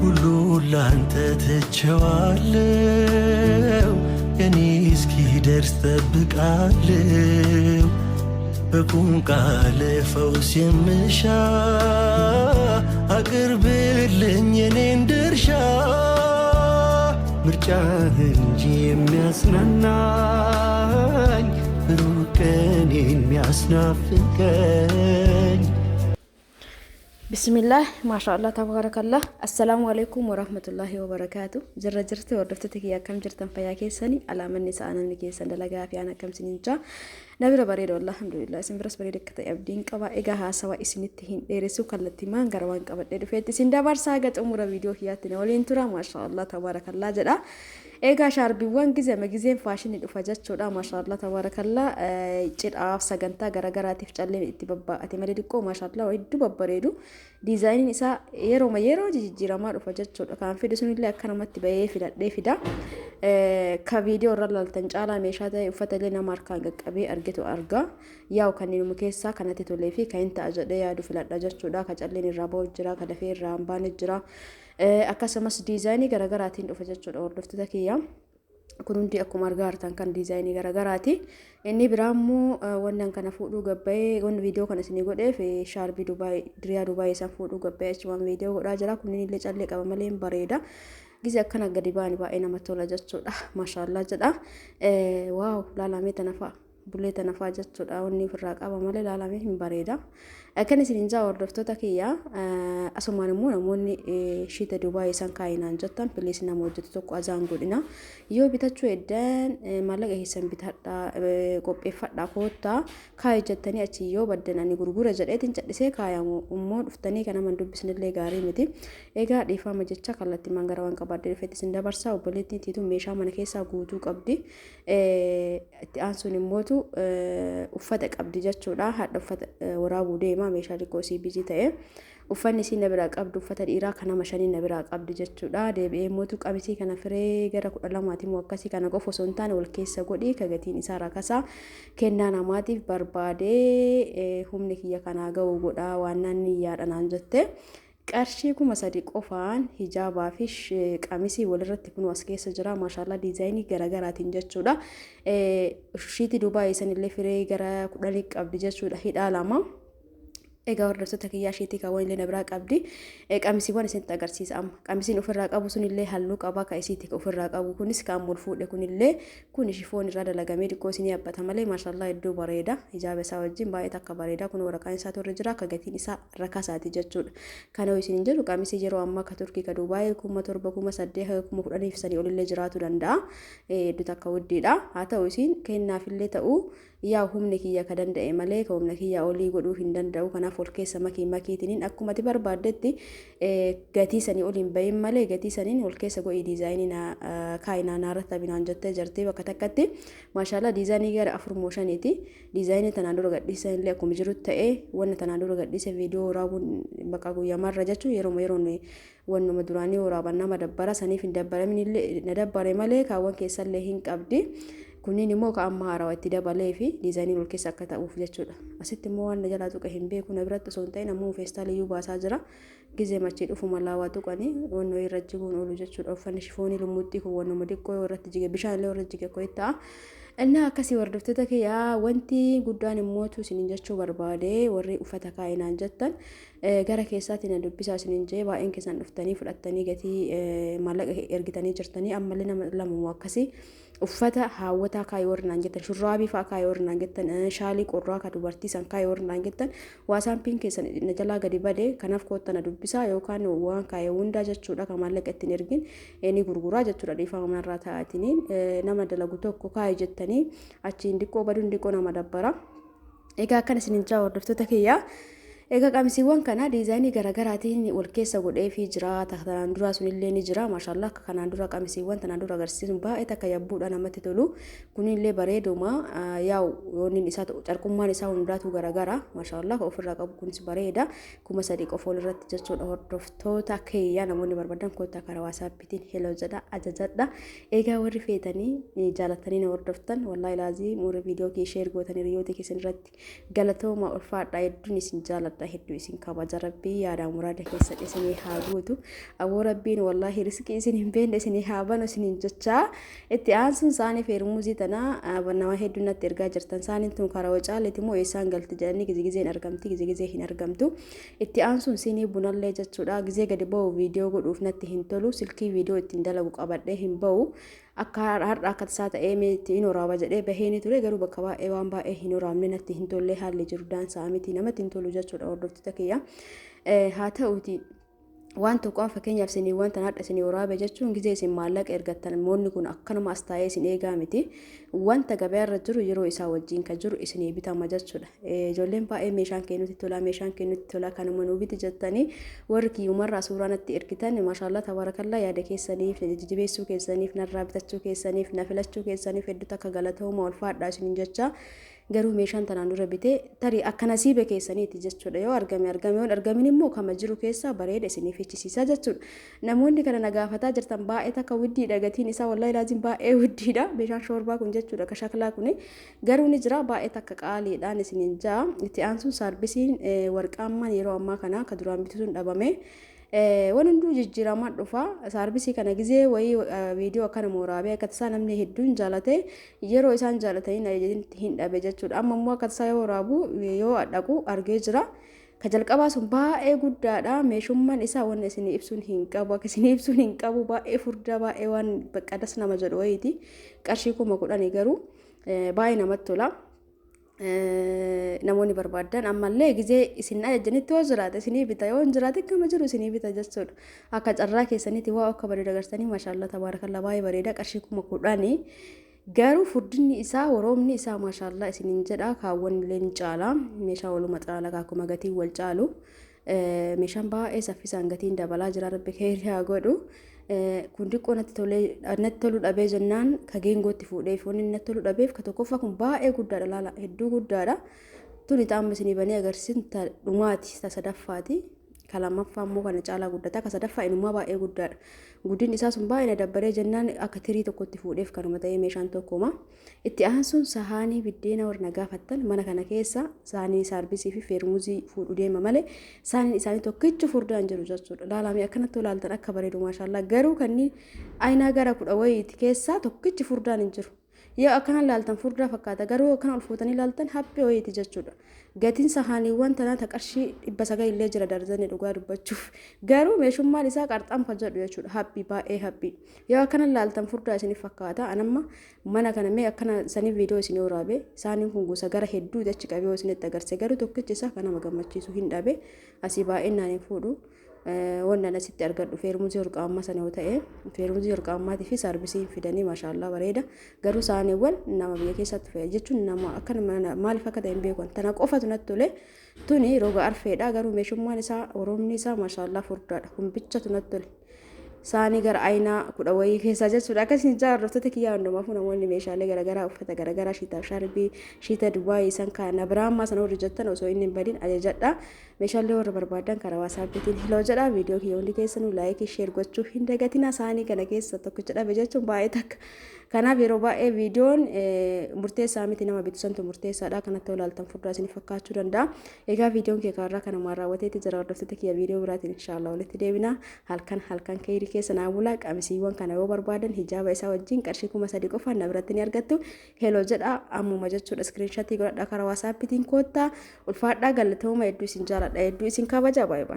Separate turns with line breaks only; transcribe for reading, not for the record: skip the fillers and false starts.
ሁሉን ላንተ ትቼዋለሁ፣ የኔ እስኪደርስ ጠብቃለሁ። በቁም ቃል ፈውስ የምሻ አቅርብልኝ የኔን ድርሻ ምርጫህ እንጂ የሚያጽናናኝ ብሩህ ቀን የሚያስናፍቀኝ።
Bismillah, maashaallah, tabaarakallah. Assalaamu alaikum warahmatullahi wabarakaatu. Jirra jirti hordoftoota kiyya, akkam jirtan? Fayyaa keessanii? Alaamanni sa'a namni keessan dalagaa fi aan akkam isiniin jaa? Na bira bareeda wallah, alhamdulillah. Isin biras bareeda akka ta'e abdiin qaba. Egaa haasawa isinitti hin dheeressu, kallattii maan gara waan qabadhee dhufeetti isin dabarsaa. Haga xumura viidiyoo kiyyaatti na waliin tura. Maashaallah, tabaarakallah jedha. Egaa shaarbiiwwan gizema gizeen faashinii dhufa jechuudha. Maashaallah, tabaarakallah. Cidhaaf sagantaa garaagaraatiif calleen itti babba'ate malee xiqqoo maashaallah hedduu babbareedu. Diizaayiniin isaa yeroo yeroo jijjiiramaa dhufa jechuudha. Kan fidu sunillee akkanumatti bahee filadhee fida. Ka viidiyoo irra laaltan caalaa meeshaa ta'e uffata illee nama harkaan qaqqabee argitu arga. Yaa'u kanneenuma keessaa kanatti tolee fi kan hin ta'a jedhee yaadu filadha jechuudha. Ka calleen irraa ba'u jira, ka dafee irraa hin baane jira. Akkasumas diizaayinii garaagaraatiin dhufa jechuudha, hordoftoota kiyya. Kun hundi akkuma argaa jirtan kan diizaayinii garaagaraati. Inni biraa immoo wannan kana fuudhuu gabbayee, wanni viidiyoo kana isinii godheef shaarbii Dubaay, diriyaa Dubaay isaan fuudhuu gabbayee achumaan viidiyoo godhaa jira. Kunniin illee callee qaba malee hin bareeda. Gize akkana gadi ba'ani baay'ee namatti tola jechuudha. Maashaallah jedha. Wow, laalamee tana fa'a. Bulee tana fa'a jechuudha. Wanni ofirraa qaba malee laalamee hin bareeda. Akkan isin jaa hordoftoota kiyya, asumaan immoo namoonni shiita Dubaay isaan kaayinaan jettan, please nama hojjetu tokko azaan godhina. Yoo bitachuu eddan maallaqa keessan bitadhaa, qopheeffadhaa, koottaa kaayi jettanii achi yoo baddan ani gurgura jedheetiin cadhisee kaayamu immoo dhuftanii kan nama dubbisnillee gaarii miti. Egaa dhiifama jecha kallattii maan gara waan qabaadde dhufetti isin dabarsaa. Obboleettiin tiitu meeshaa mana keessaa guutuu qabdi. Itti aansuun immootu uffata qabdi jechuudha. Haadha uffata waraabuu deema, meeshaa xiqqoo isii busy ta'e. Uffanni isii na biraa qabdu uffata dhiiraa kan nama shanii na biraa qabdi jechuudha. Deebi'ee immootu qamisii kana firee gara 12ti immoo akkasii kana qofa osoo hin taane wal keessa godhi, ka gatiin isaa rakasaa kennaa namaatiif barbaadee humni kiyya kanaa ga'u godhaa waan naan niyyaadha naan jette. Qarshii 3000 qofaan hijaabaa fi qamisii walirratti kunuu as keessa jira. Maashaallah, diizaayinii garaagaraatiin jechuudha. Shiitii Dubaay sanillee firee gara 10 qabdi jechuudha. Hidhaa lama. Egaa hordoftoota kiyyaa, shiitii kaawwan illee na biraa qabdi. Qamisiiwwan isinitti agarsiisa amma. Qamisiin ofirraa qabu sunillee halluu qaba. Ka isiitti ofirraa qabu kunis kan wal fuudhe kunillee kun shifoon irraa dalagamee xiqqoo isinii habbata malee maashaallah hedduu bareeda. Hijaaba isaa wajjin baay'ee takka bareeda. Kun waraqaan isaa turre jira. Akka gatiin isaa rakasaati jechuudha. Kana isin jedhu qamisii yeroo ammaa ka Turkii, ka Dubaayii 7000, 8000 haga 10,000f sanii olillee jiraatu danda'a. Hedduu takka wuddiidha. Haa ta'u isin kennaafillee ta'u yaa humni kiyya ka danda'e malee ka humna kiyya olii godhuu hin danda'u. Kanaaf wal keessa makii makiitiniin akkuma ati barbaaddetti gatii sanii ol hin bahin malee gatii saniin wal keessa godhii diizaayinii kaayinaa naarratti abinaan jettee jirti bakka takkatti. Maashaallah, diizaayinii gara afur moo shaniiti. Diizaayinii tanaan dura gadhiisan illee akkuma jiru ta'ee wanna tanaan dura gadhiise viidiyoo waraabuun bakka guyyamarra jechuun yeroo yeroon wannuma duraanii waraaban nama dabbara, saniif hin dabbaramin illee na dabbare malee kaawwan keessallee hin qabdi. Kunniin immoo ka amma haarawaa itti dabalee fi diizaayiniin ol keessa akka ta'uuf jechuudha. Asitti immoo waan na jalaa tuqe hin beeku, na biratti osoo hin ta'in ammoo feestaalii iyyuu baasaa jira. Gizee machii dhufu malaawaa tuqanii wannoo irra jiguun oolu jechuudha. Uffanni shifoonii lummuuxxii kun wannuma xiqqoo yoo irratti jige, bishaan illee irra jige koo ta'a. Innaa akkasii hordoftoota kiyyaa, wanti guddaan immootu isiniin jechuu barbaade, warri uffata kaayinaan jettan gara keessaatti na dubbisaa isiniin jee, baay'een keessan dhuftanii fudhattanii gatii maallaqa ergitanii jirtanii. Ammallee nama lamumoo akkasii uffata haawwataa kaayee warri naan jettan, shurraabii fa'aa kaayee warri naan jettan, shaalii qorraa ka dubartii san kaayee warri naan jettan, waasaampiin keessan na jalaa gadi bade. Kanaaf kootta na dubbisaa yookaan waan kaayee hundaa jechuudha, ka maallaqa ittiin ergin ni gurguraa jechuudha. Dhiifama manarraa ta'atiniin nama dalagu tokko kaayee jettanii achiin diqqoo baduun diqqoo nama dabbara. Egaa akkana isinin jaa hordoftoota kiyyaa. Egaa qamisiiwwan kana diizaayinii garaagaraatiin wal keessa godheefii jira. Tanaan duraa sunillee ni jira. Maashaallah, akka kanaan dura qamisiiwwan tanaan dura agarsiisun baay'ee takka yabbuudha, namatti tolu. Kunillee bareeduma. Yaa'u yoonniin isaa carqummaan isaa hundaatu garaagara. Maashaallah, ofirraa qabu kunis bareeda. 3000 qofa walirratti jechuudha, hordoftoota kiyyaa. Namoonni barbaadan kottaa karaa waasaappiitiin hello jedha ajajadha. Egaa warri feetanii jaalattanii na hordoftan, wallaahi laazii warri viidiyoo kee share gootan hiriyoota keessan irratti, galatooma, ulfaadha, hedduun isin jaaladha. jaaladha, hedduu isin kabaja. Rabbii yaadaa muraada keessan isinii haa guutu. Aboo Rabbiin wallaahi riskii isin hin beekne isinii haa banu isiniin jechaa. Itti aansuun saanii feermuzii tanaa nama hedduu natti ergaa jirtan. Saaniin tun karaa wacaaliti moo eessaan galti jedhanii, gizi gizeen argamti, gizi gizee hin argamtu. Itti aansuun siinii bunallee jechuudha. Gizee gadi ba'u viidiyoo godhuuf natti hin tolu. Silkii viidiyoo ittiin dalagu qabadhee hin ba'u. Akka har'a akka tasaa ta'ee mee itti hin waraaba jedhee bahee ni ture, garuu bakka baay'ee waan baay'ee hin waraabne, natti hin tolle. Haalli jiru daansaa miti, namatti hin tolu jechuudha, hordoftoota kiyya. Haa ta'uuti, waan tokko fakkeenyaaf isinii wanta hadha isinii waraabe jechuun, gizee isin maallaqa ergattan moonni kun akkanuma as taa'ee isin eegaa miti. Wanta gabaarra jiru yeroo isaa wajjin kan jiru isinii bitama jechuudha. Ijoolleen baay'ee meeshaan kennutti tola, meeshaan kennutti tola, kanuma nuu biti jettanii warri kiyyumarraa suuraa natti ergitan, maashaallah tabaarakallaa, yaada keessaniif, jajjabeessuu keessaniif, narraa bitachuu keessaniif, na filachuu keessaniif hedduu takka galatooma, ulfaadhaa isiniin jecha. Garuu meeshaan tanaan dura bitee tarii akka nasiiba keessaniiti jechuudha. Yoo argame argame, yoo hin argamin immoo kama jiru keessaa bareeda isiniif fichisiisa jechuudha. Namoonni kana na gaafataa jirtan, baay'ee takka widdiidha gatiin isaa, wallahi laazim baay'ee widdiidha. Meeshaan shoorbaa kun jechuudha, ka shaklaa kun garuu ni jira, baay'ee takka qaaliidhaan isiniin ja'a. Itti aansuun saarbisiin warqaammaan yeroo ammaa kana ka duraan bitu sun dhabame. Waan hunduu jijjiiramaa dhufa. Saarbisii kana gizee wayii viidiyoo akkana waraabee akka tasaa namni hedduun jaalate, yeroo isaan jaalatanii hin dhabe jechuudha. Amma immoo akka tasaa yoo waraabu yoo dhaqu argee jira. Ka jalqabaa sun baay'ee guddaadha. Meeshummaan isaa waan isin ibsuun hin qabu. Akka isin ibsuun hin qabu, baay'ee furdaa, baay'ee waan baqqadas nama jedhu wayiiti. Qarshii 10,000, garuu baay'ee namatti tola. Namoonni barbaadan ammallee gizee isin ajajanitti yoo jiraate isinii bita, yoo hin jiraate akkama jiru isinii bita jechuudha. Akka carraa keessanitti waa akka bareeda agartanii, maashaallah tabaarakallaa, baay'ee bareeda, qarshii 10,000. Garuu furdinni isaa, woroomni isaa maashaallah isiniin jedha, kaawwan illee ni caala. Meeshaa waluma caala, akkuma gatiin wal caalu. Meeshaan baay'ee saffisaan gatiin dabalaa jira, Rabbi keerii haa godhu. Kun xiqqoo natti tolee natti toluu dhabee jennaan ka geengootti fuudhee fi wanni natti toluu dhabeef, ka tokkoffaa kun baay'ee guddaadha, laala, hedduu guddaadha. Tuni ta'amma isinii banee agarsiisun ta dhumaati, ta sadaffaati. Ka lammaffaa immoo kana caalaa guddata. Ka sadaffaa inumaa baay'ee guddaadha. Guddinni isaa sun baay'ee na dabbaree jennaan akka tirii tokkotti fuudheef, kanuma ta'ee meeshaan tokkuma. Itti aansuun sahaanii biddeena warra na gaafattan, mana kana keessa saanii saarbisii fi feermuzii fuudhu deema malee saaniin isaanii tokkichi furdaan jiru jechuudha. Laalamee akkanatti olaaltan akka bareedu, maashaallaa, garuu kanneen aynaa gara 10 wayiiti keessaa tokkichi furdaan hin jiru. Yoo akkana laaltan furdaa fakkaata, garuu akkana ol fuutanii laaltan haphee wayiiti jechuudha. Gatiin sahaaniiwwan tanaa ta qarshii 900 illee jira darzanii dhugaa dubbachuuf. Garuu meeshummaan isaa qarxamfa jedhu jechuudha. Haphii, baay'ee haphii. Yoo akkana laaltan furdaa isiniif fakkaata. Anamma mana kana mee akkana saniif viidiyoo isinii waraabe. Saaniin kun gosa gara hedduu achi qabee yoo isinitti agarsiise, garuu tokkichi isaa kan nama gammachiisu hin dhabe. Asii baay'inaan hin fuudhu. Wannan asitti argadhu feermuzii warqaammaa sana yoo ta'e, feermuzii warqaammaatii fi saarbisii fidanii, maashaallaa bareeda. Garuu saaniiwwan nama biyya keessatti fayyada jechuun nama akka maaliif akka ta'e hin beeku. Tana qofatu natti tole. Tuni roga arfeedha, garuu meeshummaan isaa, oroomni isaa maashaallaa furdaadha. Kun bichatu natti tole. Saanii gara aynaa 10 wayii keessaa jechuudha. Akkasiin jaa, hordoftoota kiyyaa hundumaafuu, namoonni meeshaalee garaagaraa, uffata garaagaraa, shiitaaf shaarbii, shiita Dubaayii isaan kana biraammaa sana warri jettan, osoo inni hin badin ajajadha. Meeshaalee warra barbaadan karaa WhatsAppiitiin hello jedha. Viidiyoo kiyya hundi keessanuu like, share gochuu hin dagatina. Saanii kana keessa tokkicha dhabe jechuun baay'ee takka. Kanaaf yeroo baay'ee viidiyoon murteessaa miti, nama bitu santu murteessaadha. Kanatti olaaltan furdaa isin fakkaachuu danda'a. Egaa viidiyoon kee kaarraa kanumaan raawwateetti jira, hordoftoota kiyya, viidiyoo biraatiin inshaallah walitti deebina. Halkan halkan keeyrii keessa naa bulaa. Qamisiiwwan kana yoo barbaadan hijaaba isaa wajjin qarshii 3000 qofaan na biratti ni argattu. Hello jedha ammuma jechuudha. Screenshotii godhadhaa karaa WhatsAppiitiin koottaa. Ulfaadhaa, galatooma, hedduu isin jaaladha, hedduu isin kabaja, baay'ee.